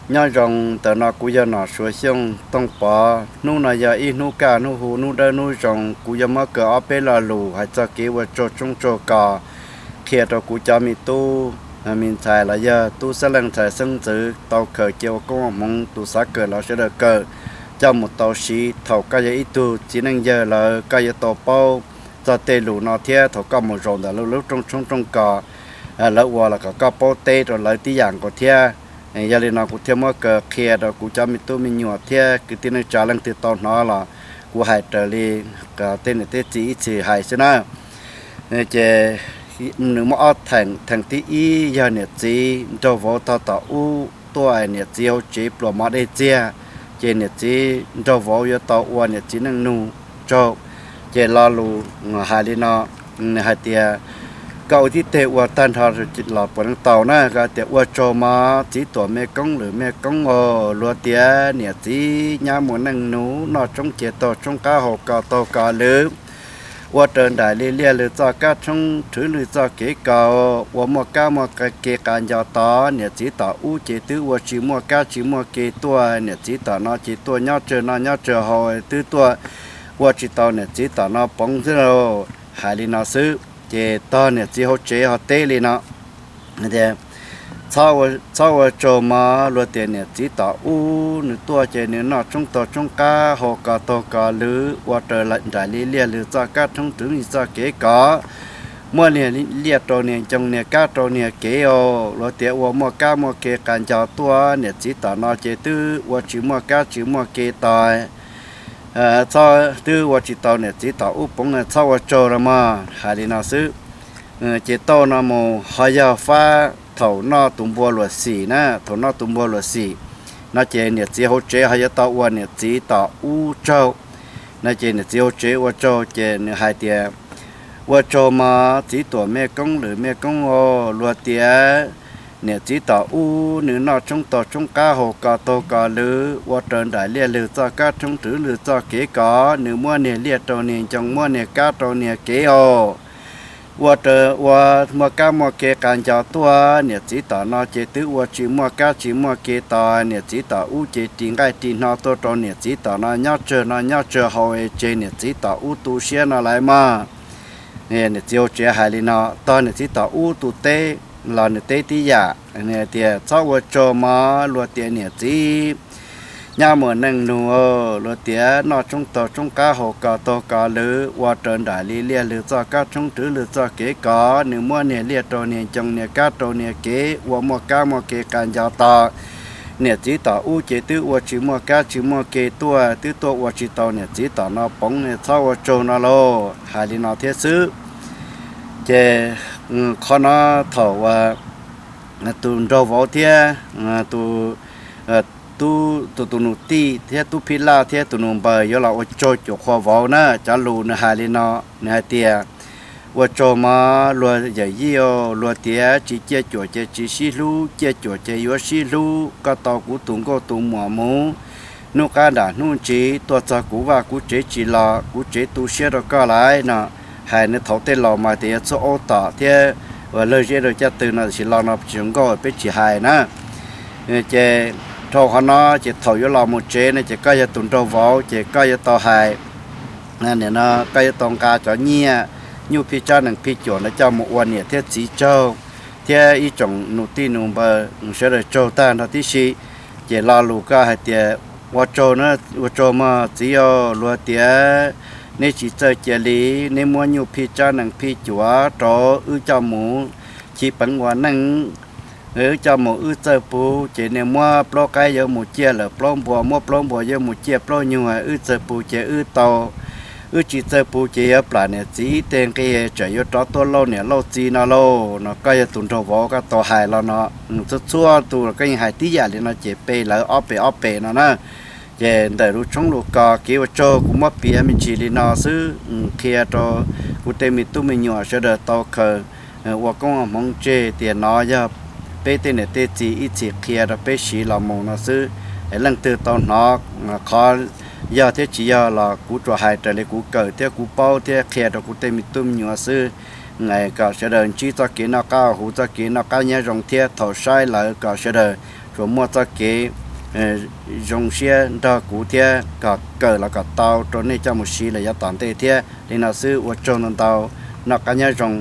Nyob zoo, ntawm no kuv yog Nom Suav Xyooj Tooj Pov. Hnub no yog ib hnub kaj hnub hu, hnub dawb hnub zoo. Kuv yuav muab kaw ob peb lo lus hais txog kev ua tsaug tshoob tsaug kos, qhia rau kuv cov me tub me ntxhais los yog tub xeeb leej ntxhais xeeb ntxwv tau khaws cia ua koob ua hmoov, tus xav kawm los sawv daws kawm, coj mus tau siv. Thaum koj yog ib tug txiv neej yawg lawm, koj yuav tau paub txog tej lus no thiab. Thaum koj mus zaum ntawm lawv lub rooj tshoob rooj kos, lawv ua los kom koj paub teb rau lawv tib yam nkaus thiab. Yog li no kuv thiaj muab kaw qhia rau kuv cov me tub me nyuam thiab kwv tij neej tsa leej twg tau hnov los kuv hais raws li tej niam tej txiv ib txhis hais xwb na. Ces nws muaj ob theem. Theem thib ib yog niam txiv nraug vauv tog tom ub tuaj, niam txiv hauv tsev pluas mov dej txiag, ces niam txiv nraug vauv yuav tau ua niam txiv neej nug tsaug. Ces lo lus hais li no, nws hais tias, koj ua tib teg ua tag nrho los puas neej tau na? Koj tias, ua tsaug mog txiv tuam me koob lwm me koob os, luag tias niam txiv nyab muaj neej nug, noj tshoob ces taug tshoob qab, haus kos taug kos lwm, ua raws nraim li liaj lwm txoj kab tshoob, rhwv lwm txoj kev kos, ua muaj kab muaj ke qas nco tod. Niam txiv tom ub ces twb ua tsis muaj kab tsis muaj ke tuaj, niam txiv tom no ces tuaj nyob tsawg noj nyob tsawg haus, twb tuaj ua tsis tau niam txiv tom no poov xwb lauj. Hais li no xwb, ces tog niam txiv hauv tsev ho teb li no tias, txhob ua tsaug mog, luag tias niam txiv tom ub nws tuaj ces nws noj tshoob taug tshoob qab, haus kos taug kos lwm, ua raws nraim li liaj lwm txoj kab tshoob, rhwv lwm txoj kev kos, muab niag liaj rau niag ncoo, niag kab rau niag kev os. Luag tias ua muaj kab muaj ke qas nco tuaj, niam txiv tom no ces twb ua tsis muaj kab tsis muaj ke tod, twb ua tsis tau niam txiv tom ub poov, txhob ua tsaug los mog. Hais li no xwb, ces tau no mus ho yog fab thaum noj tus npua luam xim na. Thaum noj tus npua luam xim no ces niam txiv hauv tsev ho yuav tau ua niam txiv tom ub tsaug. No ces niam txiv hauv tsev ua tsaug ces nws hais tias, ua tsaug mog txiv tuam me koob lwm me koob os, luag tias niam txiv tom ub nws noj tshoob taug tshoob qab, haus kos taug kos lwm, ua raws nraim liaj lwm txoj kab tshoob, rhwv lwm txoj kev kos, nws muab niag liaj rau niag ncoo, muab niag kab rau niag kev os. Ua raws ua muaj kab muaj ke qas nco tuaj, niam txiv tom no ces twb ua tsis muaj kab tsis muaj ke tod, niam txiv tom ub ces ris nqaij ris hno tuaj rau niam txiv tom no nyob tsawg noj nyob tsawg haus, tseg niam txiv tom ub tu siab no lawm mog. Niam txiv hauv tsev hais li no, tog niam txiv tom ub tus teb los nws teb tib yam tias, txhob ua tsaug mog, luag tias niam txiv nyab muaj neej nug, luag tias noj tshoob taug tshoob qab, haus kos taug kos lwm, ua raws nraim li liaj lwm txoj kab tshoob, rhwv lwm txoj kev kos, nws muab niag liaj rau niag ncoo, niag kab rau niag kev, ua muaj kab muaj ke qas nco tod, niam txiv tom ub ces twb ua tsis muaj kab tsis muaj ke tuaj, twb tuaj ua tsis tau niam txiv tom no poov, txhob ua tsaug no lauj. Hais li no thiab xwb, ces qhov no thaum tus nraug vauv thiab tus, tus, tus nus tij thiab tub phij laj thiab tus nus npaws yuav los ua tsaug cuam qhua vauv na, cov lus nws hais li no, nws hais tias, ua tsaug mog luag yawm yij, luag tias tsis ciaj cuam ces tsis sib hlub, ciaj cuam ces yuav sib hlub. Koj tau kuv tus nkauj tus muam mus, hnub qab nram hnub ntsis tuaj txog kuv vaj kuv tsev tsis los, kuv tsev tu siab rau koj lawm no. Hais nws thaum tej laus mas tias yuav txhub aub tom thiab ua lawg zeb rau caj tw no, tiam sis lo no tsis zoo nkauj peb tsis hais na. Ces dhau qhov no ces thaum yuav los mus tsev no ces koj yog tus nraug vauv ces koj yuav tau hais, nim no koj yuav tau nqa cov nyiaj, nyuj phij tsab nees phij cuam no coj mus ua niam thiab txiv tsaug, thiab ib tsoom nus tij nus npaws sawv daws tsaug tag nrho tib si. Ces lo lus koj hais tias, ua tsaug, ua tsaug mog txiv, luag tias neb tsis txawj cia li, neb muab nyuj phij tsab nees phij cuam rau wb coj mus chiv peev ua neej, wb coj mus wb txawj pug ces nws muab plaub qaib yuav mus ciaj lawm plaub npua, muab plaub npua yuav mus ciaj plaub nyuag, wb txawj pug ces wb tau, wb tsis txawj pug ces yuav plam niam txiv ib teg nqi, tseem yuav rov tuaj lauj niam lauj txiv no lauj no. Koj yog tus nraug vauv koj tau hais los no, txhua txhua tus los koj yeej hais tib yam li no ces pe lawv ob pes ob pes no na. Ces ntawm lus tshoob lus kos kev ua tsaug kuv muab piav me ntsis li no xwb, qhia rau kuv tej me tub me nyuam sawv daws tau khaws ua koob ua hmoov tseg. Tias no yog peb tej niam tej txiv ib txhis qhia rau peb siv los mus no xwb. Leej twg tau hnov qhov yog thiab tsis yog los kuv tsuas hais raws li kuv kawm thiab kuv paub thiab qhia rau kuv tej me tub me nyuam xwb. Kom sawv daws ntsib txoj kev noj qab huv, txoj kev noj qab nyob zoo thiab thaum saib lawm kom sawv daws tsuas muaj txoj kev zoo siab nrog kuv thiab kom kawm los kom tau rau nej coj mus siv lawm yav tom ntej thiab. Li no xwb, ua tsaug ntau ntau, noj qab nyob zoo.